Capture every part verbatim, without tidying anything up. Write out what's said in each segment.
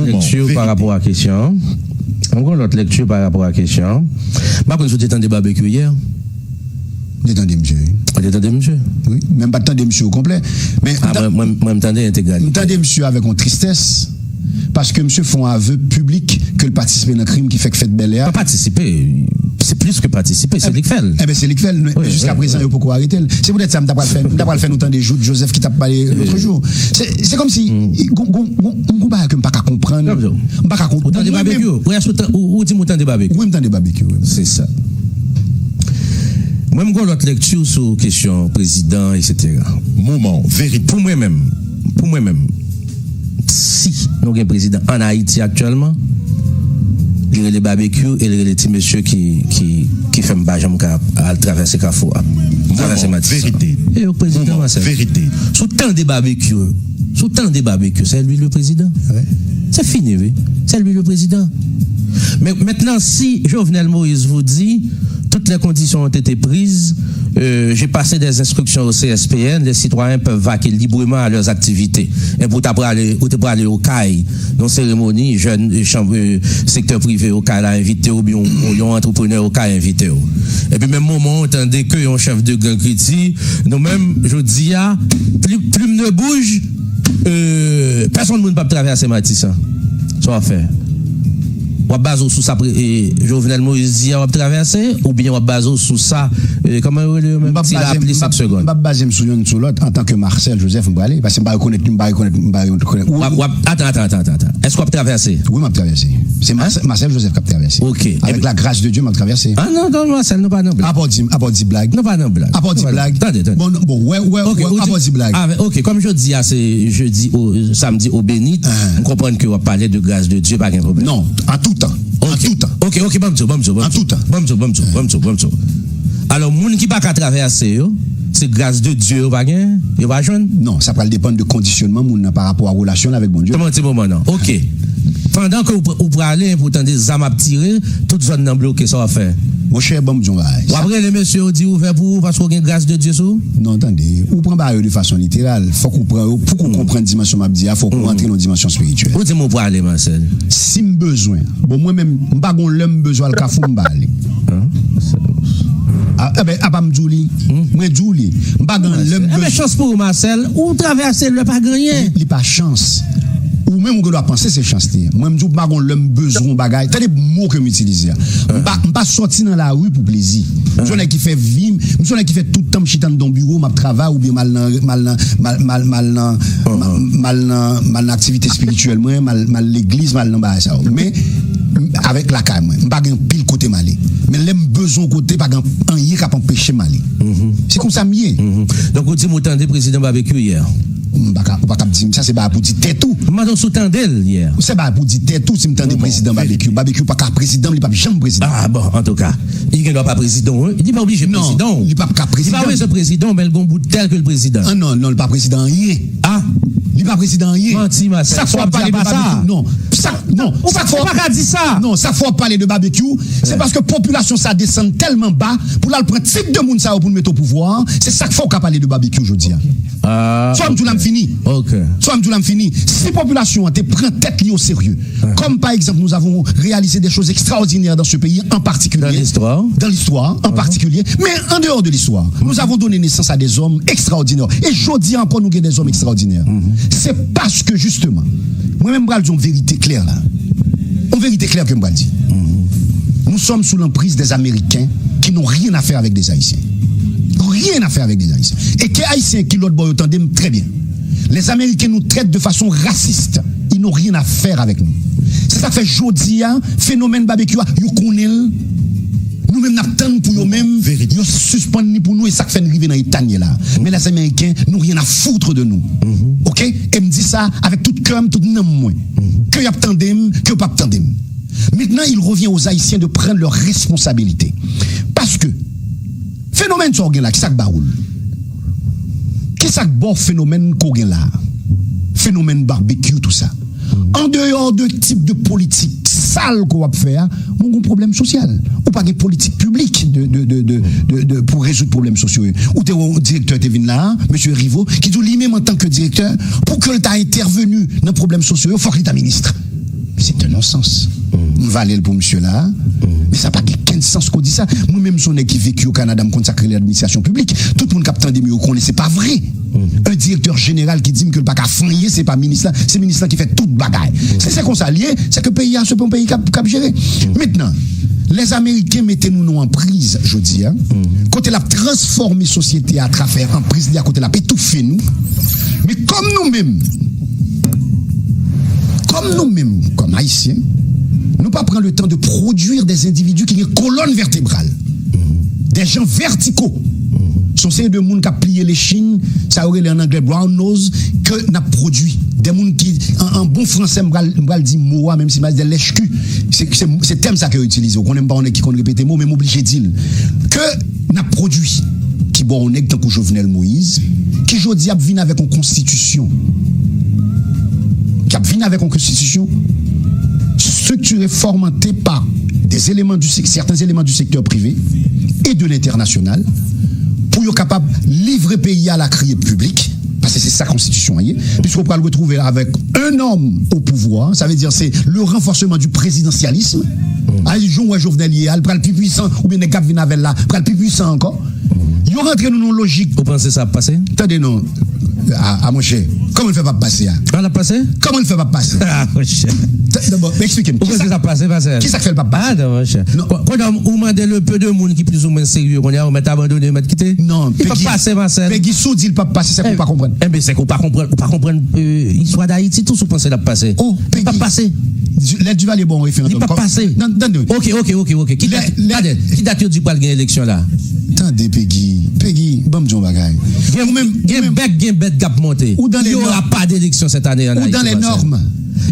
Lèkti pa rapò a kesyon an. Mwen gen yon lòt lèkti pa rapò a kesyon an. M pa konn si w te tande Babekyou yè. M te tande misye, wi. Ou te tande misye? Wi, men m pa t tande misye o konplè. Men m ta- Mwen, mwen, mwen, m tande entegralite. M tande misye avèk yon tristès, paske misye fè yon avè piblik ke l patisipe nan krim ki fèk fèt Bèlè a. Pa patisipe, se plis ke patisipe, se li k fè l. Enben, se li k fè l, men jiska prezan, yo poko arete l. Se poutèt sa, m ta pral fè, m ta pral fè nou tande Jout Joseph ki t ap pale lòt jou. Se, se kòmsi, gon, gon, gon, gon bagay ke m pa ka konprann. M pa ka konprann. Ou tande Babekyou? Ou, ou di m ou tande Babekyou? Wi, m tande Babekyou, wi. Se sa. Mwen, m gen yon lòt lèkti sou kesyon prezidan, etsetera. Moman, verite. Pou mwen menm, pou mwen menm, si nou gen prezidan ann Ayiti aktyèlman, li rele Babekyou e li rele ti mesye ki, ki, ki fè m pa janm ka al travèse Kafou a, travèse Matisan. Verite. E yo prezidan Marcel. Verite. Si w tande Babekyou, si w tande Babekyou, c'est lui le président. Se fini, wi. C'est lui le président. Men mentnan, si Jovenel Moïse vous dit, toutes les conditions ont été prises, euh, j'ai passé des instructions au C S P N, les citoyens peuvent vaquer librement à leurs activités. Epi ou ta prale, ou te prale Okay, nan seremoni, jèn, euh, chanm, euh, sektè prive Okay la envite w, oubyen yon, yon antreprenè Okay envite w. Epi menm moman, ou tande ke yon chèf de gang ki di, nou menm, jodi a, plim, plim ne bouj, euh, pèsonn moun p ap travèse Matisan. Sa w ap fè? W ap baze w sou sa pre-, e, Jovenel Moïse di a w ap travèse, oubyen w ap baze w sou sa, e, kòman yo rele yo menm? Ti lapli sèt segonn. M p ap baze m sou youn sou lòt antanke Marcel Joseph, m prale, paske m pa rekonèt li, m pa rekonèt, m pa rekonèt. W ap, w ap, atann, atann, atann, atann. Èske w ap travèse? Wi, m ap travèse. Se Marcel, Marcel Joseph k ap travèse. Ok. Avèk la grâce de Dieu, m ap travèse. Ah non, non, Marcel, nou pa nan blag. Apa w di, apa w di blag? Nou pa nan blag. Apa w di blag? Tande, tande. Bon, bon, wè, wè, wè, apa w di blag? Ok, kòm jodi a, se jedi, o, samdi o benit, m konprann ke w ap pale de grâce de Dieu, pa gen pwoblèm. Non, an tou tan. An tou tan. Ok, ok, ban m di w, ban m di w, ban m di w. An tou tan. Ban m di w, ban m di w, ban m di w, ban m di w. Alò, moun ki pa ka travèse yo, se grâce de Dieu yo pa gen, yo pa jwenn? Non, sa pral depann de kondisyonman moun nan pa rapò a relasyon l avèk Bondye. Kòman ti moman nan? Ok. Pandan ke ou, ou prale, pou tande zam ap tire, tout zòn nan bloke, sa w ap fè? Monchè, ban m di w yon bagay. W ap rele mesye yo di ouvè pou ou paske w gen grâce de Dieu sou ou? Non, tande, ou pran bagay yo de fason literal. Fòk ou pran yo, pou ke w konprann dimansyon m ap di a, fòk ou rantre nan yon dimansyon espirityèl. Ou di m ou prale, Marcel. Si m bezwen. Bon, mwen menm, m pa gon lè m bezwen al Kafou, m pa ale. Ah, enben, apa m di w li? Mwen di w li. M pa gon lè m bezwen. Enben, chans pou ou, Marcel, ou travèse lè pa gen anyen. Li, li pa chans. Ou menm ou gen dwa panse se chans li ye. Mwen, m di w, m pa gon lè m bezwen yon bagay. Tande mo ke m itilize a. M pa, m pa sòti nan lari pou plezi. M se yon nèg ki fè vi m, m se yon nèg ki fè tout tan m chita anndan yon biwo, m ap travay oubyen m al nan, m al nan, m al, m al, m al nan, m al, m al nan, m al nan aktivite espirityèl mwen, m al, m al legliz, m al nan bagay sa yo. Men, m, avèk lakay mwen, m pa gen anpil kote m ale. Men lè m bezwen yon kote, pa gen anyen k ap anpeche m ale. Se konsa m ye. Donk, ou di m ou tande prezidan Babekyou yè? M pa ka, ou pa ka ap di m sa, se bagay pou di tèt ou. M mande w si w tande l yè. Se bagay pou di tèt ou, si m tande prezidan Babekyou. Babekyou pa ka prezidan m, li p ap janm prezidan. Ah, bon, antouka. Li gen dwa pa prezidan w, wi. Li pa oblije prezidan w. Non, li p ap ka prezidan m. Li pa bezwen prezidan w, men l gon bout tè ke l prezidan. Ah, non, non, li pa prezidan anyen. Ah. Li pa prezidan anyen. Manti, Marcel. Sa k fè w ap pale de Babekyou? Non. Sa, non. Ou pa, ou pa ka di sa. Non, sa k fè w ap pale de Babekyou, se paske popilasyon sa desann tèlman ba pou l al pran tip de moun sa yo pou l mete o pouvwa a. Se sa k fè w ka pale de Babekyou jodi a. Ah, sa m di w la, m fini. Ok. Sa m di w la, m fini. Si popilasyon an te pran tèt li o serye, kòm pa egzanp, nous avons réalisé des choses extraordinaires dans ce pays, en particulier, dans l'histoire, dans l'histoire, en particulier, mais en dehors de l'histoire, nous avons donné naissance à des hommes extraordinaires. E jodi a ankò, nou gen des hommes extraordinaires. Se paske, jisteman, mwen menm, m pral di yon verite klè la. Yon verite klè ke m pral di. Nous sommes sous l'emprise des Américains qui n'ont rien à faire avec des Haïtiens. Rien à faire avec des Haïtiens. E ke Ayisyen ki lòt bò yo tande m trè byen. Les Américains nous traitent de façon raciste. Ils n'ont rien à faire avec nous. Se sa k fè jodi a, fenomèn Babekyou a, yo konnen l. Nou menm n ap tann pou yo menm, yo sispann li pou nou, e sa k fè n rive nan eta n ye la. Men les Américains n'ont rien à foutre de nous. Ok? E m di sa avèk tout kè m, tout nanm mwen. Ke y ap tande m, ke yo p ap tande m. Maintenant, il revient aux Haïtiens de prendre leurs responsabilités. Paske, fenomèn sa w gen la, ki sa k ba ou l? Ki sa k ba w fenomèn ke w gen la? Fenomèn Babekyou, tout sa. An deyò de tip de politik sal ke w ap fè a, mwen gon pwoblèm sosyal. Ou pa gen politik piblik de, de, de, de, de, de, pou rezoud pwoblèm sosyo yo. Ou te wè yon direktè te vin la a, mesye Rivo, ki di w li menm antanke direktè, pou ke l ta entèveni nan pwoblèm sosyo yo, fòk li ta minis. sans. M vale l pou misye la. Men sa pa gen kenn sans ke w di sa. Mwen menm, se yon nèg ki veki o Kanada, m konn sa k rele administrasyon piblik. Tout moun k ap tande m yo konnen se pa vre. Un directeur général ki di m ke l pa ka fè anyen, se pa minis la, se minis la ki fè tout bagay. Si se konsa l ye, se ke peyi a se pa yon peyi k ap, k ap jere. Mentnan, lèzameriken mete nou nan yon anpriz jodi a, kote l ap transfòme sosyete a atravè anpriz li a, kote l ap etoufe nou. Men kòm nou menm, kòm nou menm, kòm Ayisyen, nou pa pran le tan de produire des individus ki gen kolòn vètebral, des gens verticaux. Se yon seri de moun k ap pliye lechin, sa yo rele an anglè brown nose, ke n ap pwodui. De moun ki, an, an bon fransè, m pral, m pral di mo a, menm si m pral di lèchki. Se, se, se tèm sa ke yo itilize. Ou konnen m pa yon nèg ki konn repete mo, men m oblije di l. Ke n ap pwodui. Ki ba w yon nèg tankou Jovenel Moïse, ki jodi ap vin avèk yon konstitisyon. Ki ap vin avèk yon konstitisyon structurée, formatée par des éléments du sec-, certains éléments du secteur privé et de l'international, pou yo kapab livre peyi a la criée publique, paske se sa konstitisyon an ye, puisque w pral retwouve avèk un homme au pouvoir, sa vle di se le renforcement du présidentialisme. A, jan w wè Jovenel ye a, l pral pi pwisan, oubyen nèg k ap vin avè l la pral pi pwisan ankò. Yo rantre nou nan yon lojik. Ou panse sa ap pase? Tande non. A, a, monchè, kòman l fè p ap pase a? An ap pase? Kòman l fè p ap pase? A, monchè. Dabò, eksplike m. Ou panse sa ap pase, pase? Kisa k fè l p ap pase? A, non, monchè. Kounye a, ou mande le peu de moun ki plizoumwen serye kounye a, ou mèt abandone, ou mèt kite? Non, Pegi. Li p ap pase, Marcel. Pegi, si w di l p ap pase, se ke w pa konprann. Enben, se ke w pa konprann, ou pa konprann, euh, istwa Dayiti tou, si w panse l ap pase. Oh, Pegi. Li p ap pase. Lè Duvalier ba w yon referandòm. Li p ap pase. Tande. Ok, ok, ok, ok. Ki dat, ki dat yo di pral gen eleksyon la? Tande, Pegi. Pegi, ban m di w yon bagay. Gen, ou menm, gen bèk, gen bèt k ap monte. Il y aura pas d'élection cette année en Haïti, Marcel.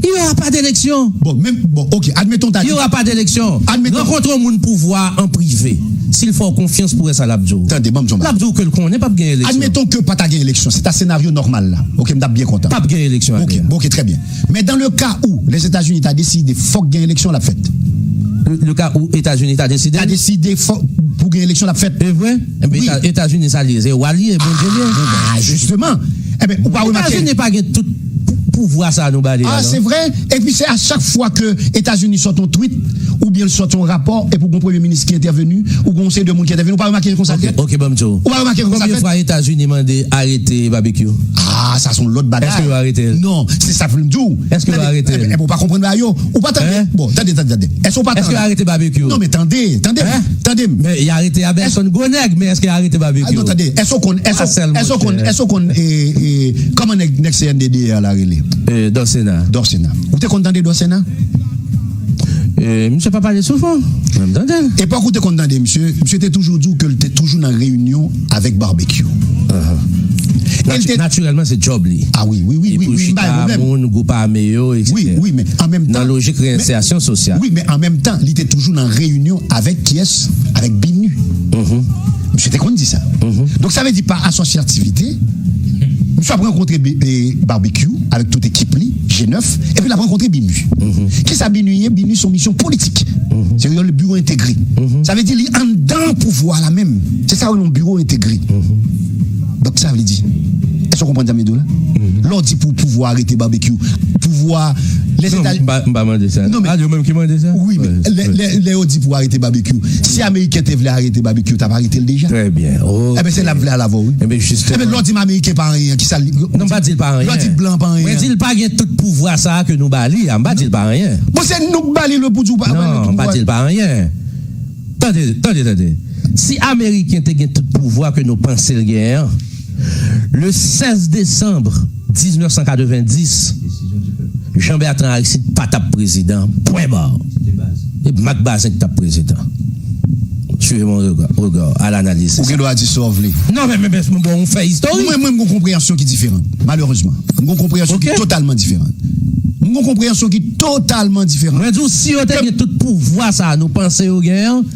Il y aura pas d'élection. Bon, menm, bon, ok, admettons, il y aura pas d'élection. Rankontre yon moun pouvwa an prive. Si l fè w konfyans pou wè sa l ap di w. Tande, ban m di w yon bagay. L ap di w ke l konnen p ap gen eleksyon. Admettons que pa ta gen eleksyon, se ta senaryo nòmal la. Ok, m t ap byen kontan. P ap gen eleksyon. Ok, bon, ok, très bien. Mais dans le cas où les États-Unis ta deside fòk gen eleksyon, l ap fèt. Le, le cas où Etazini ta deside? Ta deside fòk pou gen eleksyon, l ap fèt. E vre? Enben, Eta-, Etazini sa l ye? Se wa l ye, Bondye l ye. Ah, justement. Enben, ou pa remake. Etazini pa gen tout pou-, pouvwa sa nou ba li a, non? Ah, c'est vrai. Epi se a chak fwa ke Etazini sòt yon tweet, oubyen l sòt yon rapò, epi w gen yon premye minis ki entèveni, ou gen yon seri de moun ki entèveni, ou pa remake konsa l fèt? Ok, ok, ban m di w. Ou pa remake konsa l fèt? Konbyen fwa Etazini mande arete Babekyou? Ah, sa se yon lòt bagay. Èske yo arete l? Non, se sa m di w. Èske yo arete l? Enben, ou pa konprann bagay yo. Ou pa tande? Bon, tande, tande, tande. Èske w pa tande? Èske yo arete Babekyou? Non, men tande, tande, tande m. Men y arete Abelson, gwo nèg, men èske yo arete Babekyou? Ah, non, tande. Èske w konn, èske w konn, èske w konn, eh, eh, kòman nèg, nèg C N D D la rele? Eh, Dòsena. Dòsena. Ou te konn tande Dòsena? Eh, misye pa pale souvan. Mwen m tande l. Epòk ou te konn tande misye, misye te toujou di w ke l te toujou nan reyinyon avèk Babekyou. Ahan. E l te... Natirèlman, se djòb li. Ah wi, wi, wi, wi, wi, m pa gen pwoblèm. Li pou chita moun, gwoup ame yo, etsetera. Wi, wi, men an menm tan, nan lojik reyensèsyon sosyal. Wi, men an menm tan, li te toujou nan reyinyon avèk kiyès? Avèk Binu. Misye te konn di sa. Donk, sa vle di pa asosyativite, misye ap rankontre Bi-, eh, Babekyou avèk tout ekip li, G nèf, epi l ap rankontre Binu. Kisa Binu ye? Binu se yon misyon politik. Se yon biro entegre. Sa vle di li anndan pouvwa la menm. Se sa yo rele yon biro entegre. Donk, sa vle di, èske w konprann sa m di w la? Lè w di pou pouvwa arete Babekyou, pouvwa, lè... Non, m pa, m pa mande sa. Non, men, a, yo menm ki mande sa? Wi, men lè, lè, lè yo di pou arete Babekyou, si Ameriken te vle arete Babekyou, yo t ap arete l deja. Trè byen. Enben, se la m vle al avè w, wi. Enben, jisteman. Enben, lè w di m Ameriken pa anyen, kisa li... Non, m pa di l pa anyen. Lè w di l blan pa anyen. Mwen di l pa gen tout pouvwa sa a ke nou ba li a. M pa di l pa anyen. Bon, se nou k ba li, lè pou di w pa, pa gen tout pouvwa. Non, m pa di l pa anyen. Tande, tande, tande. Si Ameriken te gen tout pouvwa ke nou panse l genyen an, le sèz desanm diznèf san katrevenndis, Jean Bertrand Aristide pa t ap prezidan. Pwen ba. E Marc Bazin ki t ap prezidan. Suivez mon regard, regard, al analize sa. Ou gen dwa di sa w vle. Non, men, men, men, bon, ou fè istorik. Mwen, mwen, m gon konpreyansyon ki diferan, malerezman. M gon konpreyansyon ki totalman diferan. M gon konpreyansyon ki totalman diferan. Mwen di w, si yo te gen tout pouvwa sa a nou panse yo genyen an,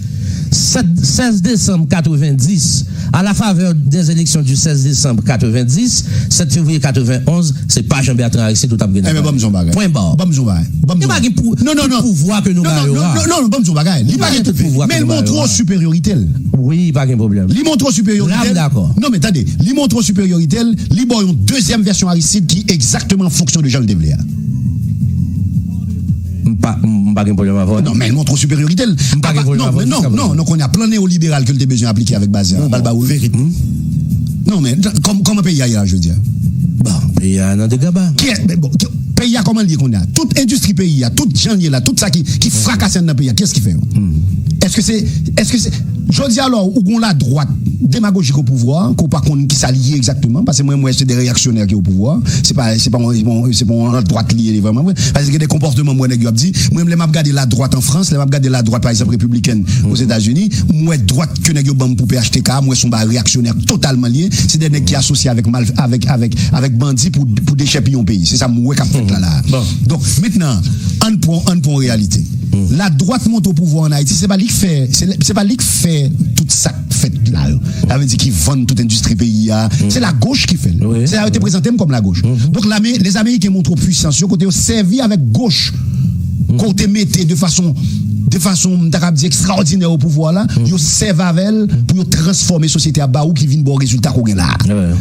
sèt, sèz desanm katrevenndis, à la faveur des élections du seize décembre quatre-vingt-dix, sept février quatre-vingt-onze, se pa Jean Bertrand Aristide ou t ap gen nan palè. Enben, ban m di w yon bagay. Pwen ba. Ban m di w yon bagay. Ban m di w yon bagay. Li pa gen pou, li pa gen tout pouvwa ke nou ba yo a. Non, non, non, non, ban m di w yon bagay. Li pa gen tout pouvwa, men l montre w siperyorite l. Wi, pa gen pwoblèm. Li montre w siperyorite l. La, m dakò. Non, men tande, li montre w siperyorite l, li ba w yon dezyèm vèsyon Aristide ki egzakteman an fonksyon de jan l te vle a. M pa, m pa gen pwoblèm avè w. Non, men l montre siperyorite l. M pa gen pwoblèm avè w. Non, men non, non, non, kounye a, plan newoliberal ke l te bezwen aplike avèk baz la, ba l ba ou l. Non, men kòm, kòman peyi a ye la jodi a? Bon, peyi a nan degaba. Kiyès, men bon, peyi a kòman l ye kounye a? Tout endistri peyi a, tout jan l ye la, tout sa ki, ki frakase anndan peyi a, kiyès ki fè yo? Èske se, èske se, jodi a, alò, ou gon ladwat demagojik o pouvwa, ke w pa konn ki sa l ye egzakteman, paske mwen, m wè se de reyaksyonè ki o pouvwa, se pa, se pa, se pa, se pa yon ladwat li ye vrèman vre, paske gen de konpòteman m wè nèg yo ap di, mwen, lè m ap gade ladwat an Frans, lè m ap gade ladwat, pa egzanp, repibliken Ozetazini, m wè dwat ke nèg yo ban m pou P H T K, m wè se yon bagay reyaksyonè totalman l ye, se de nèg ki asosye avèk mal, avèk, avèk, avèk bandi pou, pou dechèpiye yon peyi. Se sa m wè k ap fèt la, la. Donk, mentnan, ann pran, ann pran reyalite. Ladwat monte o pouvwa an Ayiti, se pa li k fè, se, se pa li k fè tout sa k fèt la yo. Sa vle di ki vann tout endistri peyi a. Se lagoch ki fè l. Se sa yo te prezante m kòm lagoch. Donk, lame, Lezameriken montre pwisans yo kote yo sèvi avèk goch. Ke w te mete de fason, de fason, m ta kab di ekstraòdinè o pouvwa la, yo sèvi avè l pou yo transfòme sosyete a ba ou ki vin ba w rezilta ke w gen la.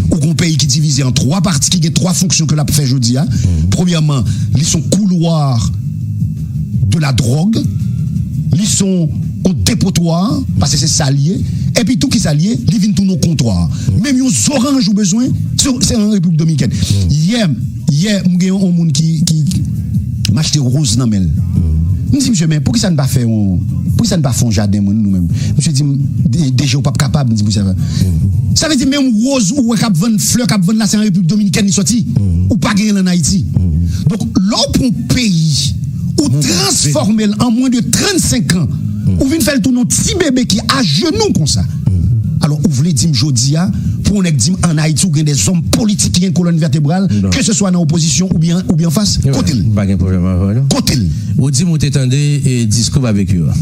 Ou gon peyi ki divize an twa pati, ki gen twa fonksyon ke l ap fè jodi a. Premyèman, li se yon koulwa de la dròg, li se yon, yon depotwa, paske se sa l ye, epi tou ki sa l ye, li vin tounen yon kontwa. Menm yon zoranj ou bezwen, se, se an Repiblik Dominikèn. Yè, yè, m gen yon moun ki, ki, m achte woz nan men l. M di, "Misye, men poukisa n pa fè yon, poukisa n pa fè yon jaden, mwen, nou menm?" Misye di m, "De-, deja, w p ap kapab," m di, "Poukisa?" Sa vle di, menm woz ou wè k ap vann, flè k ap vann la, se an Repiblik Dominikèn li sòti. Ou pa genyen l ann Ayiti. Donk, lè w pran yon peyi, ou transfòme l an mwen de trannsenk an, ou vin fè l tounen yon ti bebe ki ajenou konsa. Alò, ou vle di m jodi a, pou yon nèg di m ann Ayiti, ou gen de zòm politik ki gen kolòn vètebral, keseswa nan opozisyon oubyen, oubyen anfas, kote l? M pa gen pwoblèm avè w, non. Kote l? Ou di m ou te tande, e, diskou Babekyou a.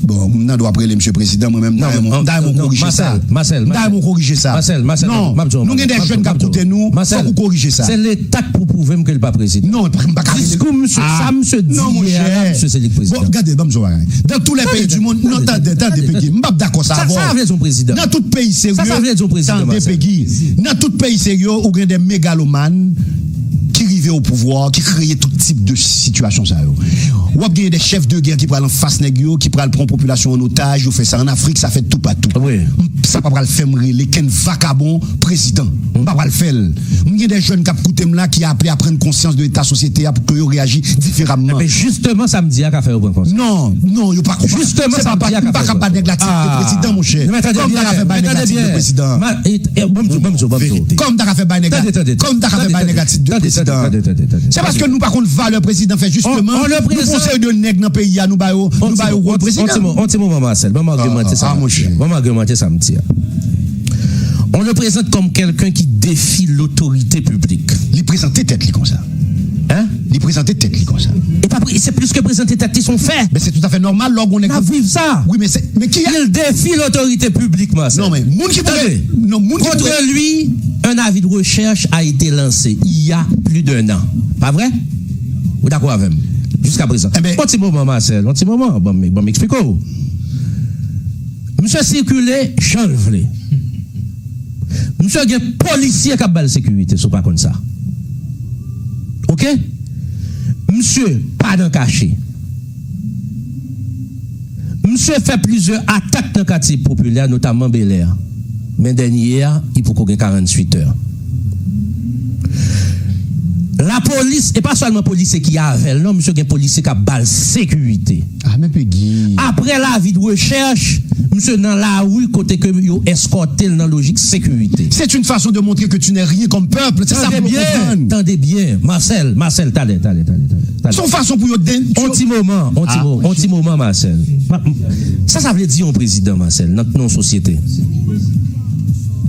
Bon, m nan dwa pou rele misye prezidan, mwen menm, m ta renmen w korije sa. Marcel, Marcel, m ta renmen w korije sa. Marcel, Marcel, non, m ap di w, nou gen de jèn k ap koute nou, fòk ou korije sa. Se Leta k pou pwouve m ke l pa prezidan. Non, m pa ka rele. Diskou misye, sa misye di yè a la, misye se li k prezidan. Bon, gade, ban m di w yon bagay. Dans tous les pays du monde, non, tande, tande, Peggy, m p ap dakò sa avè w. Sa, sa vle di yon prezidan. Nan tout peyi serye, tande, Peggy, nan tout peyi serye, ou gen de megalomàn ki rive o pouvwa, ki kreye tout tip de sitiyasyon sa yo. W ap genyen de chèf de gè ki pral anfas nèg yo, ki pral pran popilasyon an otaj, yo fè sa an Afrik, sa fèt toupatou. Sa pa pral fè m rele kenn vakabon prezidan. M pa pral fè l. M gen de jèn k ap koute m la ki aple a prann konsyans de eta sosyete a pou ke yo reyaji diferaman. Ebyen, jisteman, sa m di a ka fè yo pran konsyans. Non, non, yo pa konprann. Jisteman, sa m di a ka fè yo pran konsyans. M pa ka ba nèg la tit de prezidan, monchè. Kòm ta ka fè bay nèg la tit de prezidan. Kòm ta ka fè bay nèg la, kòm ta ka fè bay nèg la tit de prezidan. Se paske nou pa konn valè prezidan fè, jisteman. Nou pran seri de nèg nan peyi a, nou ba yo, nou ba yo wòl prezidan. On ti moman, Marcel. Ban m agimante sa m ap di a. Ban m agimante sa m di a. On le présente comme quelqu'un qui défie l'autorité publique. Li prezante tèt li konsa. Hein? Li prezante tèt li konsa. E pa pre-, se plis ke prezante tèt li, se yon fè. Men se toutafè nòmal lè w gon nèg. N ap viv sa. Wi, men se, men ki... Il défie l'autorité publique, Marcel. Non, men moun ki pou... Tande. Non, moun ki pou... Contre lui, un avis de recherche a été lancé il y a plus d'un an. Pa vre? Ou dakò avè m? Jiska prezan. Enben, on ti moman, Marcel, on ti moman. Ban m, ban m eksplike w. Misye sikile jan l vle. Misye gen polisye k ap ba l sekirite, si w pa konn sa. Oke? Misye pa nan kache. Misye fè plizyè atak nan katye popilè, notamman Belè. Men dènye a, li poko gen karanntuit è. Lapolis, e pa sèlman polisye ki avè l, non, misye gen polisye k ap ba l sekirite. Ah, men Peggy. Apre lavi de rechèch, misye nan lari kote ke yo eskòte l nan lojik sekirite. C'est une façon de montrer que tu n'es rien comme peuple. Se sa fòk ou konprann. Tande byen, Marcel, Marcel, talè, talè, talè, talè. Se yon fason pou yo den... On ti moman, on ti mo-, on ti moman, Marcel. Sa, sa vle di yon prezidan, Marcel, nan, nan yon sosyete?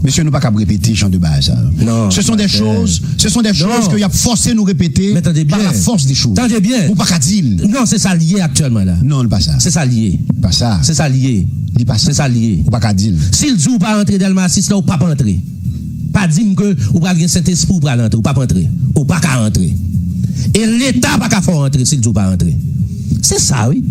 Mesye, nou pa kab repete jan de bagay sa yo. Non, Marcel. Ce sont des choses, ce sont des choses que y ap fòse nou repete par la force des choses. Men tande byen. Tande byen. Ou pa ka di l. Non, se sa l ye aktyèlman la. Non, li pa sa. Se sa l ye. Pa sa. Se sa l ye. Li pa sa. Se sa l ye. Ou pa ka di l. Si l di w pa antre Dèlma sis la, ou p ap antre. Pa di m ke ou pral gen Sentespri, ou pral antre. Ou p ap antre. Ou pa ka antre. E Leta pa ka fè w antre si l di w pa antre. Se sa, wi.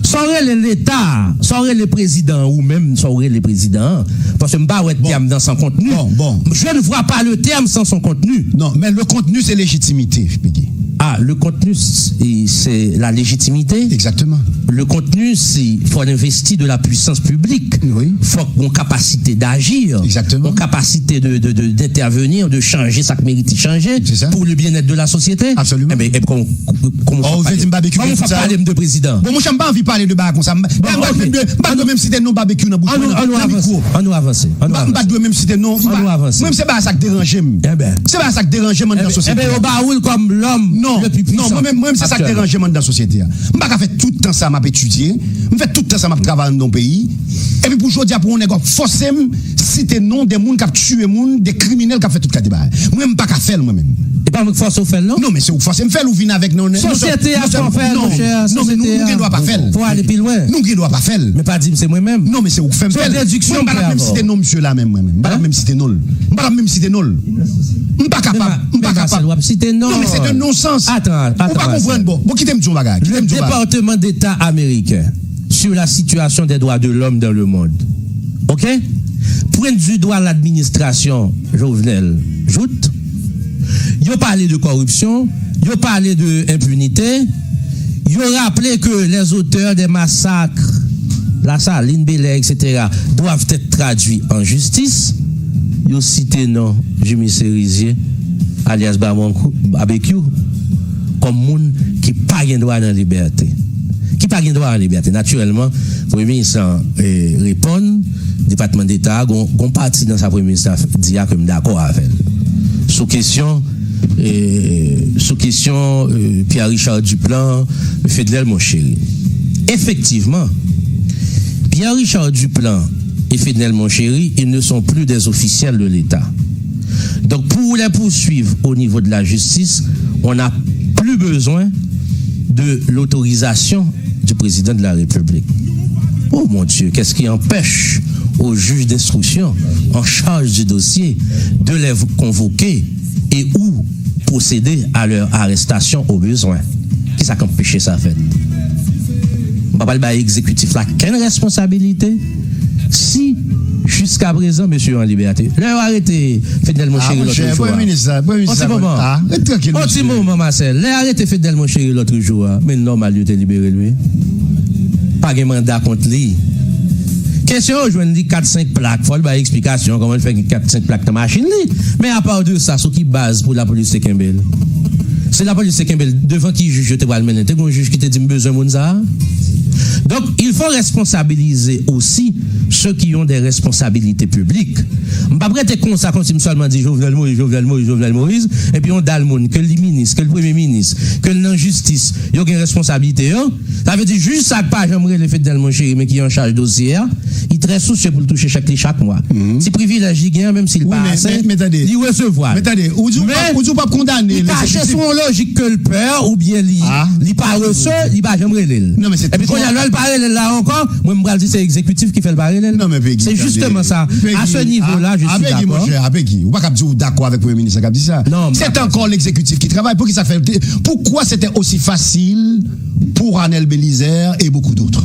Sa w rele Leta, sa w rele prezidan, ou menm, sa w rele prezidan an, paske m pa wè tèm nan san kontni. Bon, bon. Je ne vois pas le terme sans son contenu. Non, men le contenu, se lejitimite, Peggy. Ah, le contenu, c'est la légitimité. Exactement. Le contenu, c'est faut investir de la puissance publique. Oui. Faut qu'on capacité d'agir. Exactement. Une capacité de, de, de, d'intervenir, de changer ça qui mérite de changer pour le bien-être de la société. Absolument. Eh ben, eh, comment, comment oh, vous faites barbecue comment vous parlez de président? Bon, mon cher, pas envie de parler de bar comme ça. Pas de même citer non barbecue dans bouche. On nous avance. On nous avance. On nous avance. Pas de même citer non. On nous avance. Même c'est pas ça qui dérange. Eh ben. C'est pas ça qui dérange, mon société. Eh ben, au baoul comme l'homme. Non, non, mwen menm, mwen menm, se sa k deranje m anndan sosyete a. M pa ka fè tout tan sa m ap etidye, m fè tout tan sa m ap travay anndan yon peyi, epi pou jodi a, pou yon nèg ap fòse m site non de moun k ap tiye moun, de kriminèl k ap fè tout kalite bagay. Mwen, m pa ka fè l, mwen menm. E pa mwen k fòse w fè l, non? Non, men se ou k fòse m fè l, ou vin avèk non, non, sosyete a fè w fè l, monchè. Non, men nou, nou gen dwa pa fè l. Fò ale pi lwen. Nou gen dwa pa fè l. Men pa di m se mwen menm. Non, men se ou k fè m fè l. Mwen, m pa t ap menm site non misye la menm, mwen menm. M pa t ap menm site non l. M pa t ap menm site non l. M pa kapab. M pa kapab. W ap site non. Non, men se de non-sans. Ou pa konprann, bon. Bon, kite m di yon bagay. Kite m di yon bagay. Le Département d'État américain sur la situation des droits de l'homme dans le monde. OK? Pointe du doigt l'administration Jovenel Jouthe. Yo pale de kòripsyon, yo pale de enpinite, yo raple ke les auteurs des massacres, Lasalin, Bèlè, et cetera, doivent être traduits en justice. Yo site non Jimmy Serizier, alyas Barbecue, kòm moun ki pa gen dwa nan libète. Ki pa gen dwa nan libète. Natirèlman, Premye Minis lan, eh, reponn, Depatman Deta a, gon, gon pati nan sa Premye Minis lan di a ke m dakò avè l. Sou kesyon, eh, sou kesyon, eh, Pierre Richard Duplan, Fednel Monchéry. Effectivement, Pierre Richard Duplan et Fednel Monchéry, ils ne sont plus des officiels de l'État. Donc, pour les poursuivre au niveau de la justice, on n'a plus besoin de l'autorisation du président de la République. Oh mon Dieu, qu'est-ce qui empêche au juge d'instruction en charge du dossier de les convoquer et ou procéder à leur arrestation au besoin? Kisa k anpeche sa fèt? M pa pral bay egzekitif la kenn responsabilite si jiska prezan mesye yo an libète. Lè yo arete Fednel Monchéry lòt jou a. On ti moman. On ti moman, Marcel. Lè yo arete Fednel Monchéry lòt jou a, men nòmal yo te libere l, wi. Pa gen manda kont li. Kesyon yo jwenn li kat senk plak, fò l bay eksplikasyon kòman l fè gen kat senk plak nan machin li. Men apa de sa, sou ki baz pou lapolis te kenbe l? Si lapolis te kenbe l, devan ki jij yo te pral mennen? Te gen yon jij ki te di, "M bezwen moun sa a." Donc, il faut responsabiliser aussi ceux qui ont des responsabilités publiques. M p ap rete konsa, kòmsi m sèlman di Jovenel Moïse, Jovenel Moïse, Jovenel Moïse, epi yon dal moun, ke li minis, ke l premye minis, ke l nan jistis, yo gen responsabilite yo. Sa vle di, jij sa k pa janm rele Fednel Monchéry, men ki an chaj dosye a, li trè sousye pou l touche chèk li chak mwa. Ti privilèj li gen an, menm si l pa asè, li resevwa l. Men tande, ou di w p ap, ou di w p ap kondane li kache sou yon lojik ke l pè, oubyen li, li parese, li pa janm rele l. Epi kounye a, lè l pa rele l la ankò, mwen, m pral di se egzekitif ki fè l pa rele l. Se jisteman sa. À ce niveau-là, je suis d'accord. Pegi, monchè, Pegi, ou pa kab di w dakò avèk premye minis la k ap di sa. C'est encore l'exécutif qui travaille. Poukisa fè, pourquoi c'était aussi facile pour Arnel Bélizaire et beaucoup d'autres?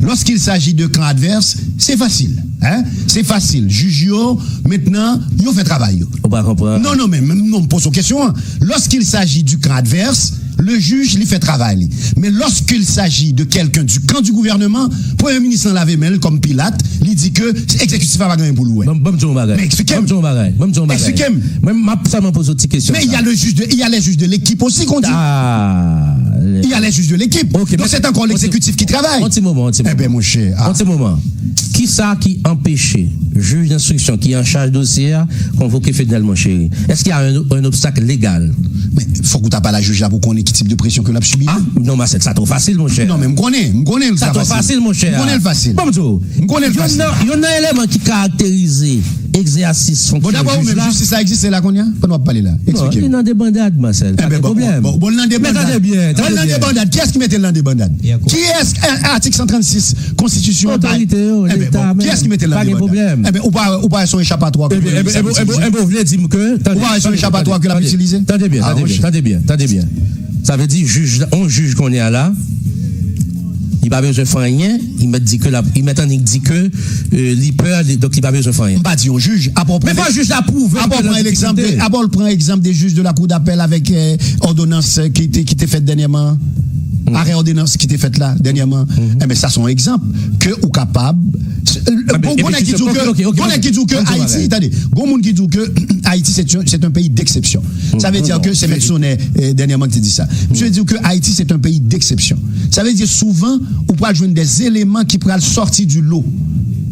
Lorsqu'il s'agit de camp adverse, c'est facile, hein? C'est facile. Jij yo, mentnan, yo fè travay yo. Ou pa konprann? Non, non, men, men, non, m poze w kesyon an. Lorsqu'il s'agit du camp adverse, le juge li fè travay li. Men lorsqu'il s'agit de quelqu'un du camp du gouvernement, premye minis lan lave men l kòm Pilat, li di ke egzekitif la pa gen anyen pou l wè. Ban m, ban m di w yon bagay. Men eksplike m. Ban m di w yon bagay. Ban m di w yon bagay. Eksplike m. Mwen, m ap sèlman poze w ti kesyon sa. Men il y a le juge de, il y a les juges de l'équipe aussi, qu'on dit. Ah. Il y a les juges de l'équipe. Donc, c'est encore l'exécutif qui travaille. On ti moman, on ti moman. Eh ben, mon cher. Ah. On ti moman. Kisa ki anpeche jij d'instruction ki an chaj dosye a konvoke Fednel Monchéry? Est-ce qu'il y a un, un obstacle légal? Men fòk ou ta pale a jij la pou konnen ki tip de presyon ke l ap sibi. Ah, non, Marcel, sa twò fasil, monchè. Non, men m konnen, m konnen l sa fasil. Sa twò fasil, monchè. M konnen l fasil. Ban m di w. M konnen l fasil. Youn nan, youn nan eleman ki karakterize egzèsis fonksyon jij la. Bon, dabò, ou menm, jistis la egziste la kounye a? Pandan w ap pale la. Bon, eksplike m. Li nan debandad, Marcel. Pa gen pwoblèm. Bon, bon, l nan debandad. Men tande byen, tande byen. L nan debandad. Kiyès ki mete l nan debandad? Kiyès, eh, atik san trannsis konstitisyon an bay? Otorite yo, Leta menm. Kiyès ki mete l nan debandad? Pa gen pwòblèm. Ebyen, ou pa, ou pa wè se yon echapatwa ke premye minis la itilize? Ebyen, ou vle di m ke, tande, ou pa wè se yon echapatwa ke l ap itilize? Tande byen, tande byen, tande byen, tande byen. Sa vle di, jij la, yon jij kounye a la, Li pa bezwen fè anyen, li mèt di ke l ap, li mèt annik di ke, euh, li pè, li, donk li pa bezwen fè anyen. M pa di yon jij, apa w pran... Men fò jij la pwouve ke l an difikilte. Apa w pran egzanp de, apa w pran egzanp de jij de la Cour d'appel avèk, euh, òdonans, euh, ki te, ki te fèt dènyèman an? Arè òdonans ki te fèt la dènyèman? Enben, sa se yon egzanp ke ou kapab... Bon, bon nèg ki di w ke, bon nèg ki di w ke Ayiti, tande, gon moun ki di w ke Ayiti, c'est un, c'est un pays d'exception. Sa vle di ke se mèt Sonè, euh, dènyèman ki te di sa. Misye di w ke Ayiti, c'est un pays d'exception. Sa vle di souvan, ou pral jwenn des éléments ki pral sorti du lot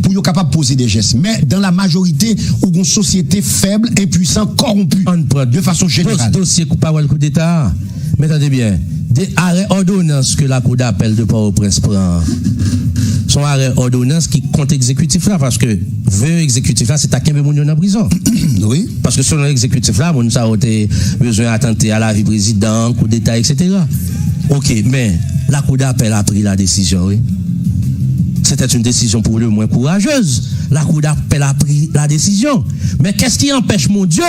pou yo kapab poze de jès. Men, dans la majorité, ou gon sosyete fèb, enpwisan, kòwonpi, de fason jeneral. Ann pran dosye kou pawòl koudeta a. Men tande byen, de arè òdonans ke Lakou dapèl de Pòtoprens pran an, se yon arè òdonans ki kont egzekitif la, paske ve egzekitif la, se ta kenbe moun yo nan prizon. Wi. Paske selon egzekitif la, moun sa yo te bezwen atante a lavi prezidan, koudeta, et cetera. Oke, men Lakou dapèl a pris la décision, wi. C'était une décision pour le moins courageuse. La Cour d'appel a pris la décision. Mais qu'est-ce qui empêche, mon Dieu,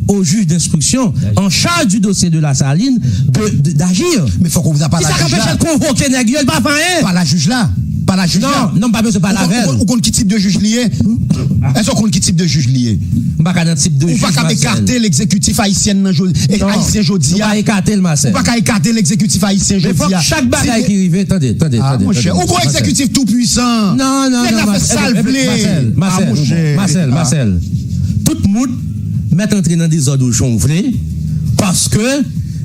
au juge d'instruction en charge du dossier de la Saline de, de, d'agir? Men fòk ou ta pale a jij la. Kisa k anpeche l konvoke nèg yo, l pa fè anyen? Pale a jij la. Pale a jij la. Non, non, m pa bezwen pale avè l. Ou konn, ou konn ki tip de jij li ye? Èske w konn ki tip de jij li ye? M pa ka nan tip de jij, Marcel. Ou pa ka ekate egzekitif ayisyen nan jodi, e ayisyen jodi a. Non, nou pa ekate l, Marcel. Ou pa ka ekate egzekitif ayisyen jodi a. Men fòk chak bagay ki rive, tande, tande, tande, tande, Marcel. Ah, monchè, ou gon egzekitif tou pwisan. Non, non, non, Marcel, Marcel, Marcel, Marcel, tout moun mèt antre nan dezòd ou jan w vle, paske,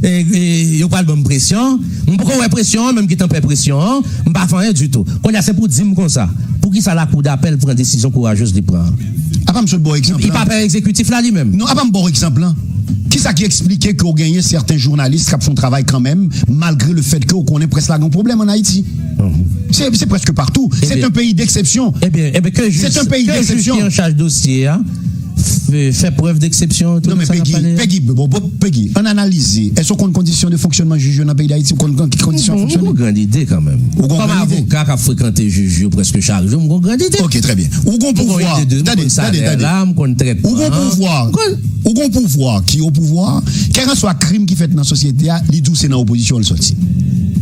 e, e, yo pral ban m presyon. M poko wè presyon an, men m gentan pè presyon an. M pa fè anyen ditou. Kounye a, se pou di m konsa, poukisa Lakou dapèl pran desizyon kourajez li pran an? Apa m sot ba w egzanp lan? Li pa pè egzekitif la, li menm. Non, apa m ba w egzanp lan? Kisa ki eksplike ke w genyen sèten jounalis k ap fè yon travay kanmenm, malgre le fèt ke w konnen près la gen yon pwoblèm ann Ayiti? Se, se prèske patou. Se yon peyi deksepsyon. Ebyen, ebyen, ke jij, ke jij ki an chaj dosye a fè, fè prèv deksepsyon. Non, men Peggy, Peggy, bon, bon, Peggy, ann analize. Èske w konn kondisyon de fonksyònman jij yo nan peyi Dayiti? Ou konn, konn ki kondisyon fonksyone? Ou gon gran lide kanmenm. Ou gon gran lide. Kòm avoka k ap frekante jij yo prèske chak jou, m gon gran lide. Ok, trè byen. Ou gon pouvwa. Tande, tande, tande. Ou gon pouvwa. Ou gon pouvwa ki o pouvwa. Kèlkanswa krim ki fèt nan sosyete a, li di w se nan opozisyon l sòti.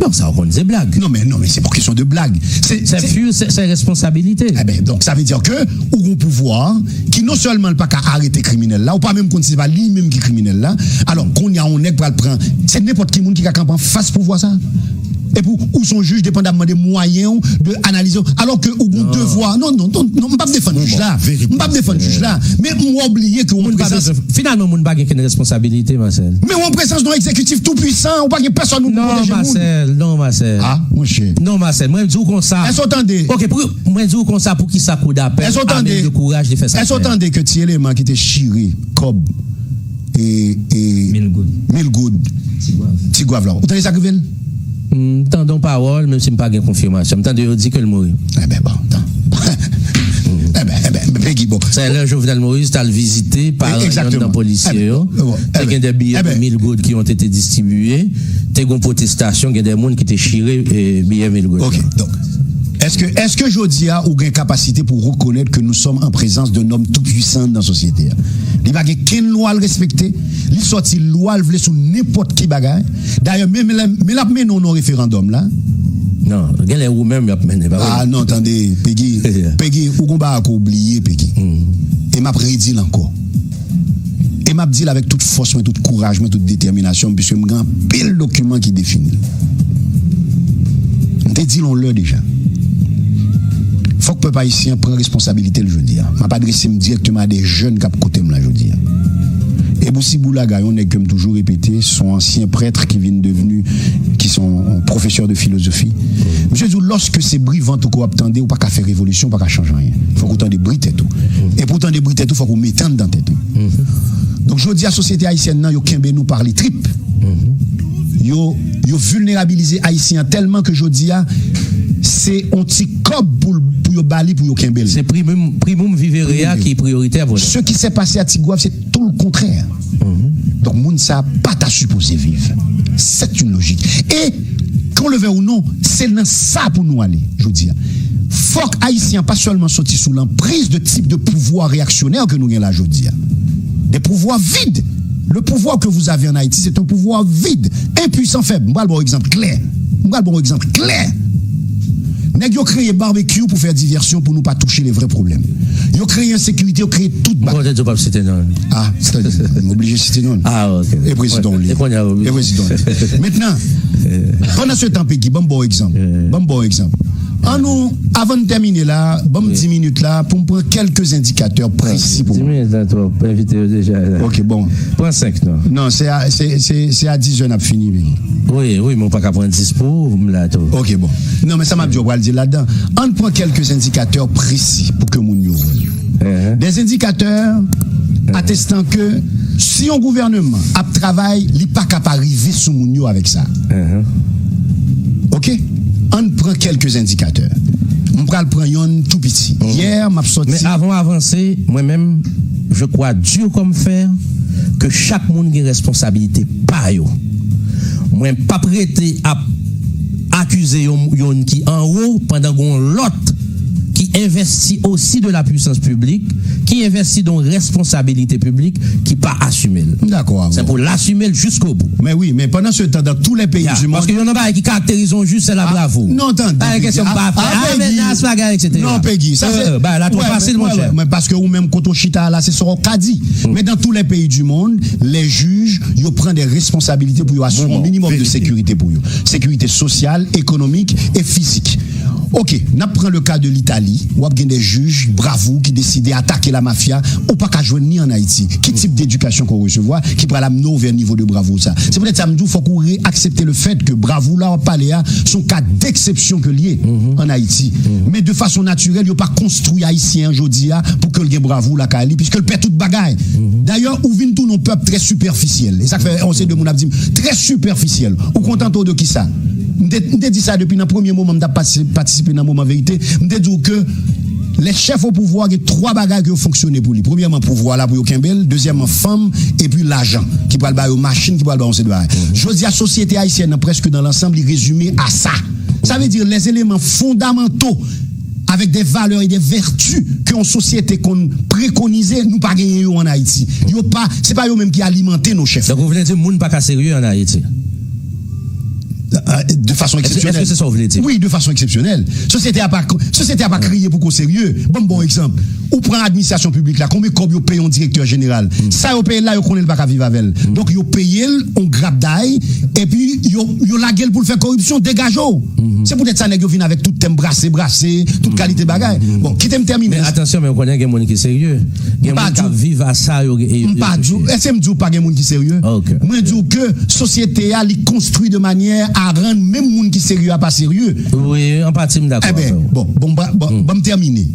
Non, sa w konn se blag. Non, men, non, men se pa kesyon de blag. Se, se, se responsabilite. Eben, donk, sa vle di ke ou gon pouvwa ki non sèlman l pa ka arete kriminèl la, ou pa menm konn si se pa li menm ki kriminèl la. Alò, kounye a, yon nèg pral pran, se nenpòt ki moun ki ka kanpe anfas pouvwa sa. Epi ou, ou se yon jij depandamman de mwayen w, de analize w. Alò ke ou gon devwa. Non, non, non, non, m p ap defann jij la. M p ap defann jij la. Men m wè w bliye ke w an prezans. Finalman, moun pa gen kenn responsabilite, Marcel. Men w an prezans yon egzekitif tou pwisan, ou pa gen pèsonn pou pwoteje moun. Non, Marcel, non, Marcel. Ah, monchè. Non, Marcel, mwen di w konsa. Èske w tande? Ok, pou, mwen di w konsa, poukisa Kou dapèl ale de kouraj li fè sa? Èske w tande ke ti eleman ki te chire kòb e, e mil goud. Mil goud. Tigwav. Tigwav la. Ou tande sa k rive l? M tande yon pawòl, menm si m pa gen konfimasyon. M tande yo di ke l mouri. Eben, bon, tan. Eben, eben, Peggy, bon. Sa lè Jovenel Moïse t al vizite paran yonn nan polisye yo. Te gen de biyè de mil goud ki ont été distribués. Te gen pwotestasyon, gen de moun ki te chire, eh, biyè mil goud. Ok, donk, Èske, èske jodi a ou gen kapasite pou rekonèt ke nou sòm an prezans de nòm tou pwisan nan sosyete a? Li pa gen kenn lwa l respekte, li sòti lwa l vle sou nenpòt ki bagay. Dayè, men, men, men l ap mennen w nan referandòm la. Non, genlè ou menm y ap mennen, pa vre? Ah non, tande, Peggy, Peggy, ou gon bagay ke w bliye, Peggy. E m ap redi l ankò. E m ap di l avèk tout fòs mwen, tout kouraj mwen, tout detèminasyon m, piske m gen anpil dokiman ki defini l. M te di l yon lè deja. Fòk pèp ayisyen an pran responsabilite l jodi a. M ap adrese m dirèkteman a de jèn k ap koute m la jodi a. Ebou Sibou Laga, yon nèg ke m toujou repete, se yon ansyen prèt ki vin devni, ki se yon pwofesè de filozofi. Misye di w, lòske se bri vant ou ke w ap tande, ou pa ka fè revolisyon, ou pa ka chanje anyen. Fòk ou tande bri tèt ou. E pou w tande bri tèt ou, fòk ou mete anndan tèt ou. Donk, jodi a, sosyete ayisyèn nan, yo kenbe nou pa le trip. Yo, yo vilnerabilize Ayisyen an tèlman ke jodi a, se yon ti kòb pou, pou yo ba li, pou yo kenbe l. Se primum, primum vivere a ki priyoritè pou li. Ce qui s'est passé à Tigwav, c'est tout le contraire. Donk, moun sa pa ta sipoze viv. C'est une logique. E, qu'on le veuille ou non, se nan sa pou nou ale, jodi a. Fòk Ayisyen an pa sèlman soti sou lanpriz de tip de pouvwa reyaksyonè ke nou gen la jodi a. Des pouvoirs vides. Le pouvoir que vous avez en Haïti, c'est un pouvoir vide, impuissant, faible. M pral ba w egzanp klè. M pral ba w egzanp klè. Nèg yo kreye Barbecue pou fè divèsyon, pou nou pa touche le vrè pwoblèm. Yo kreye ensekirite, yo kreye tout bagay. Mwen kontan di w p ap site non. Ah, c'est-à-dire, m oblije site non. Ah, ok. E prezidan w li. E kounye a, wi. E prezidan w li. Mentnan, pandan se tan, Peggy, ban m ba w egzanp. Ban m ba w egzanp. An nou, avan n tèmine la, ban m dis minit la pou m pran kèlke endikatè presi pou dis minit la twòp, envite yo deja la. Ok, bon. Pran senk non. Non, se a, se, se, se a dis è n ap fini, Peggy. Wi, wi, men w pa ka pran dis pou ou, m la tou. Ok, bon. Non, men sa m ap di w, w pral di ladan. Ann pran kèlke endikatè presi pou ke moun yo wè. Des indicateurs attestant que si yon gouvènman ap travay, li pa ka pa rive sou moun yo avèk sa. Ok? Ann pran kèlke endikatè. M pral pran yonn tou piti. Yè, m ap sòti. Men avan w avanse, mwen menm, je crois dur comme fer ke chak moun gen responsabilite pa yo. Mwen p ap rete ap akize yon, yonn ki anwo pandan gon lòt ki envesti osi de la puissance publique, ki envesti dan responsabilite piblik, ki pa asime l. M dakò avè w. Se pou l asime l jiskobou. Men wi, men pandan se tan, dans tous les pays du monde. Paske yon nan bagay ki karakterize yon jij, se la bravou. Non, tande, pa gen kesyon m pa fè. Ah, men nas bagay, et cetera. Non, Peggy, sa se bagay la twò fasil, monchè. Men paske ou menm kote w chita la, se sa w ka di. Men dans tous les pays du monde, les juges, yo pran de responsabilite pou yo asire yon minimòm de sekirite pou yo. Sekirite sosyal, ekonomik e fizik. Ok, n ap pran le ka de Litali, w ap gen de jij bravou ki deside atake la mafya, ou pa ka jwenn ni ann Ayiti. Ki tip dedikasyon ke w resevwa ki pral amene w vè nivo de bravou sa? Se poutèt sa m di w fòk ou reaksepte le fèt ke bravou la w ap pale a, se yon ka deksepsyon ke l ye ann Ayiti. Men de fason natirèl, yo pa konstwi Ayisyen an jodi a pou ke l gen bravou lakay li, piske l pè tout bagay. Dayè, ou vin tounen yon pèp trè sipèfisyèl. E sa k fè yon seri de moun ap di m, trè sipèfisyèl. Ou kontante w de kisa? M te, m te di sa depi nan premye moman m t ap pati-, patisipe nan moman verite. M te di w ke les chefs au pouvoir gen twa bagay ke yo fonksyone pou li. Premyèman, pouvwa la pou yo kenbe l. Dezyèmman, fanm. Epi lajan ki pral ba yo machin, ki pral ba yo yon seri de bagay. Jodi a, sosyete ayisyèn nan, prèske dans l'ensemble, li rezime a sa. Sa vle di, les éléments fondamentaux avec des valeurs et des vertus ke yon sosyete konn prekonize, nou pa genyen yo ann Ayiti. Yo pa, se pa yo menm ki alimante nos chefs. Donk, ou vle di moun pa ka serye ann Ayiti? De fason eksepsyonèl. Èske se sa w vle di? Wi, de fason eksepsyonèl. Sosyete a pa, sosyete a pa kreye pou ko serye. Ban m ba w egzanp. Ou pran administrasyon piblik la, konbyen kòb yo peye yon direktè jeneral? Sa yo peye l la, yo konnen l pa ka viv avè l. Donk, yo peye l yon grapday, epi yo, yo lage l pou l fè koripsyon, degaje w. Se poutèt sa nèg yo vin avèk tout tèm brase, brase, tout kalite bagay. Bon, kite m tèmine. Men atansyon, men ou konnen gen moun ki serye. Gen moun k ap viv a sa yo. M pa di w, èske m di w pa gen moun ki serye? Mwen di w ke sosyete a, li konstwi de manyè a rann menm moun ki serye a pa serye. Wi, an pati, m dakò avè w. Bon, bon, ban m tèmine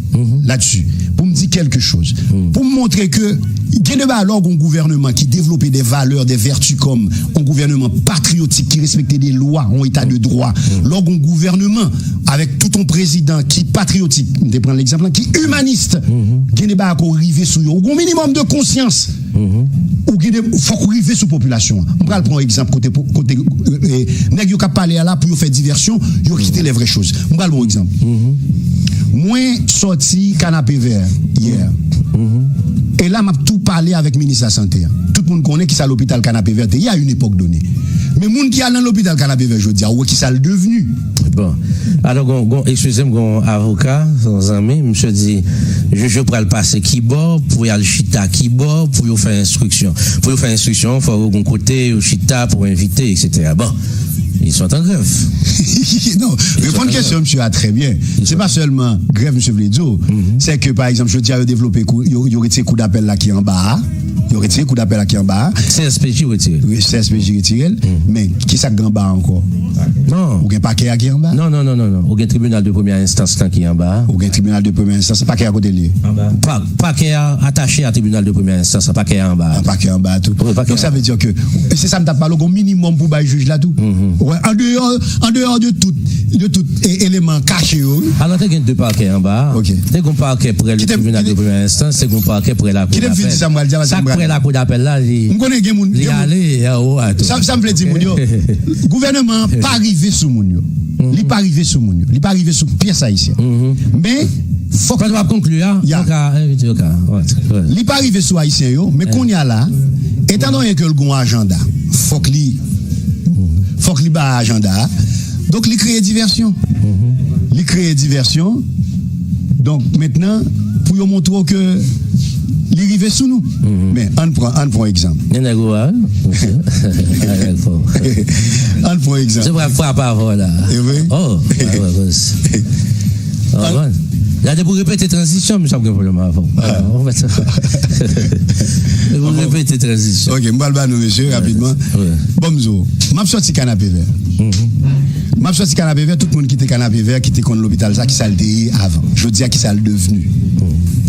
la-dessus. Pou m di kèlke choz. Pou m montre ke gen de bagay, lè w gen yon gouvènman ki devlope de valè, de vèti kòm yon gouvènman patriyotik ki respekte de lwa, yon eta de dwa. Lè w gen yon gouvènman avèk tout yon prezidan ki patriyotik, m te pran legzanp lan, ki imanis, gen de bagay ke w rive sou yo. Ou gen yon minimòm de konsyans. Ou gen de, fòk ou rive sou popilasyon an. M pral pran yon egzanp kote, kote, e, e, nèg yo k ap pale a la pou yo fè divèsyon, yo kite les vraies choses. M pral pran yon egzanp. Mwen sòti Kanapevè yè. E la, m ap tou pale avèk minis lasante an. Tout moun konnen kisa lopital Kanapevè te ye a yon epòk done. Men moun ki al nan lopital Kanapevè jodi a, ou wè kisa l devni. Bon. Alò, gon, gon, eskize m, gon avoka, se yon zanmi, misye di, jij yo pral pase kibò pou y al chita kibò pou yo fè enstriksyon. Pou yo fè enstriksyon, fò yo gon kote yo chita pou envite, et cetera. Bon, ils sont en grève. Non, reponn kesyon misye a trè byen. Se pa sèlman grèv misye vle di w, se ke, pa egzanp, jodi a, yo devlope kou, yo, yo retire kou dapèl la ki anba a. Yo retire kou dapèl la ki anba a. C S P J retire l. Wi, C S P J retire l. Men, kisa k gen anba a ankò? Non. Ou gen pakè a ki anba a? Non, non, non, non, non. Ou gen tribinal de premyè enstans lan ki anba a. Ou gen tribinal de premyè enstans, pakè a kote l ye? Anba. Pa-, pakè a atache a tribinal de premyè enstans, pakè a anba a. An pakè anba a tou. Wi, pakè anba. Donk, sa vle di ke, e se sa m t ap pale, gon minimòm pou bay jij la tou. Ou wè, an deyò, an deyò de tout, de tout e, eleman kache yo, wi. Alò, te gen de pakè anba a. Ok. Te gon pakè prè le tribinal de premyè enstans, te gon pakè prè lakou dapèl. Kite m fin di sa m pral di a, paske m pral. Sa k prè lakou dapèl la, li, m konnen gen moun, li ale anwo a tou. Sa, sa m vle di moun yo, gouvènman an pa rive sou moun yo. Li pa rive sou moun yo. Li pa rive sou pyès ayisyen. Men, fòk. Pandan w ap konkli a, yo ka envite, yo ka. Li pa rive sou ayisyen yo, men kounye a la, etan donnen ke l gon ajanda, fòk li, fòk li ba ajanda a. Donk, li kreye divèsyon. Li kreye divèsyon. Donk, mentnan, pou yo montre w ke li rive sou nou. Men, ann pran, ann pran yon egzanp. Gen nèg ou a, wi, mesye. Nèg fò. Ann pran yon egzanp. Se frape avè w la. E vre? Oh, ah, ouais, ouais. Gade pou repete tranzisyon, misye ap gen pwoblèm avè w. Ah, ou fè sa. Pou repete tranzisyon. Ok, m pral ba nou, mesye, rapidman. Bon, m di w, m ap sòti Kanapevè. M ap sòti Kanapevè, tout moun ki te Kanapevè, ki te konn lopital sa, ki sa l te ye avan. Jodi a, ki sa l devni.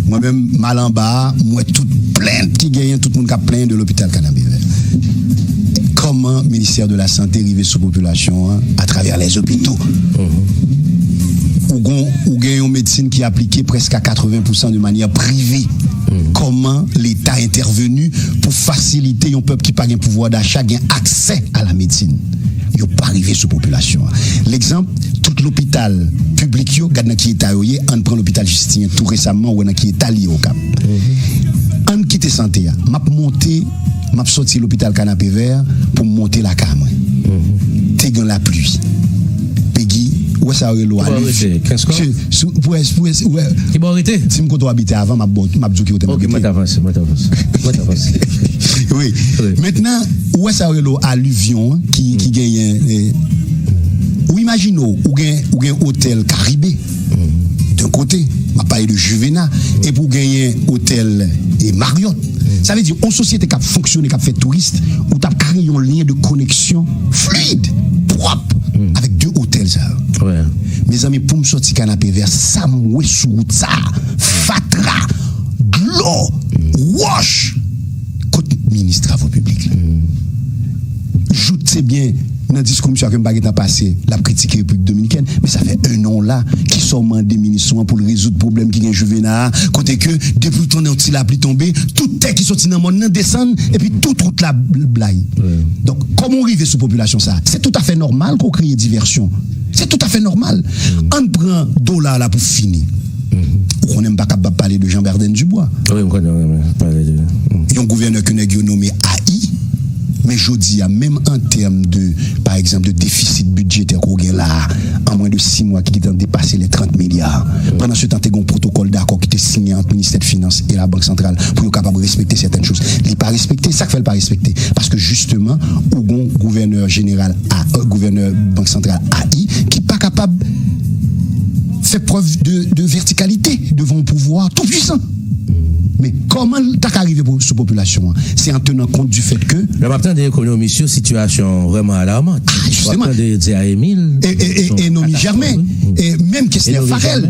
Mwen menm, m al anba a, m wè tout plent ki genyen, tout moun k ap plenyen de lopital Kanapevè. Kòman Ministè de la Sante rive sou popilasyon an atravè lèzopito? Ou gon, ou gen yon medsin ki aplike prèske a katreven pousan de manyè prive. Kòman Leta entèveni pou fasilite yon pèp ki pa gen pouvwa dacha gen aksè a la medsin? Yo pa rive sou popilasyon an. Legzanp, tout lopital piblik yo, gad nan ki eta yo ye, ann pran lopital Jistinyen tou resaman, ou wè nan ki eta li ye Okap. Ann kite sante a. M ap monte, m ap sòti lopital Kanapevè pou m monte lakay mwen. Te gen lapli. Pegi, ou wè sa yo rele w a Ki bò w rete? Kenskò? Pou wè, pou wè, ou wè. Ki bò w rete? Di m kote w abite avan, m ap, bon, m ap di w ki kote m Ok, rete. Mwen t avanse, mwen t avanse. Mwen t avanse. Wi. Wi. Mentnan, ou wè sa yo rele w alivyon an ki, ki genyen. Eh, ou imajine w, ou gen, ou gen otèl Karibe. D'un kote, m ap pale de Juvena, epi w genyen otèl e Marriott. Sa vle di, yon sosyete k ap fonksyone, k ap fè touris, ou t ap kreye yon lyen de koneksyon fliyid, pwòp, avèk de otèl sa yo. Mezanmi, pou m sòti Kanapevè, sa m wè sou wout sa, fatra, dlo, wòch, kot minis travo piblik la? Jout se byen nan diskou misye a ke m pa gentan pase, l ap kritike Repiblik Dominikèn, men sa fè en an w la, kisa w mande minis ou an pou l rezoud pwoblèm ki gen Juvena a, kote ke depi w tande yon ti lapli tonbe, tout tè ki soti nan mòn nan desann, epi tout wout la bl-, blay. Donk, kòman w rive sou popilasyon sa a? Se toutafè nòmal ke w kreye divèsyon. Se toutafè nòmal. Ann pran dola la pou fini. Ou konnen m pa kapab pale de Jean Bardène Dubois. Wi, m konnen, wi, wi, pale de. Yon gouvènè ke nèg yo nome A I, men jodi a, menm an tèm de, pa egzanp, de defisit bidjetè ke w gen la a, an mwen de sis mwa ki gentan depase lè trant milya. Pandan se tan, te gen yon pwotokòl dakò ki te siyen ant Ministè de Finans e Labank Santral pou yo kapab respekte sètèn choz. Li pa respekte. Sa k fè l pa respekte? Paske jisteman, ou gon gouvènè jeneral a, euh, gouvènè Bank Santral A I ki pa kapab fè prèv de, de vètikalite devan yon pouvwa tou pwisan. Men kòman l ta ka rive pou, sou popilasyon an? Se an tenan kont di fèt ke Lè m ap tande ekonomis yo, sitiyasyon an vrèman alarmant. Ah, jisteman. W ap tande yo di a Emil. E, e, e, e Nomi Jèmen, e menm Kesner Farel.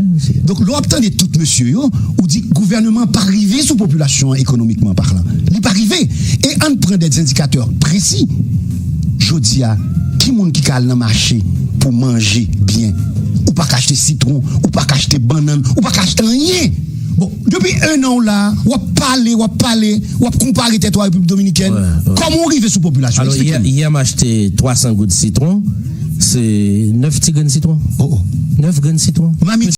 Donk, lè w ap tande tout mesye yo, ou di gouvènman an pa rive sou popilasyon an ekonomikman palan. Li pa rive. E ann pran de endikatè presi. Jodi a, ki moun ki ka al nan mache pou manje byen? Ou pa ka achte sitwon, ou pa ka achte bannann, ou pa ka achte anyen. Bon, depi en an w la, w ap pale, w ap pale, w ap konpare tèt ou a Repiblik Dominikèn. Kòman w rive sou popilasyon? Alò, yè, yè m achte twa san goud sitwon, se nèf ti grenn sitwon. Oh, oh. Nèf grenn sitwon. Mami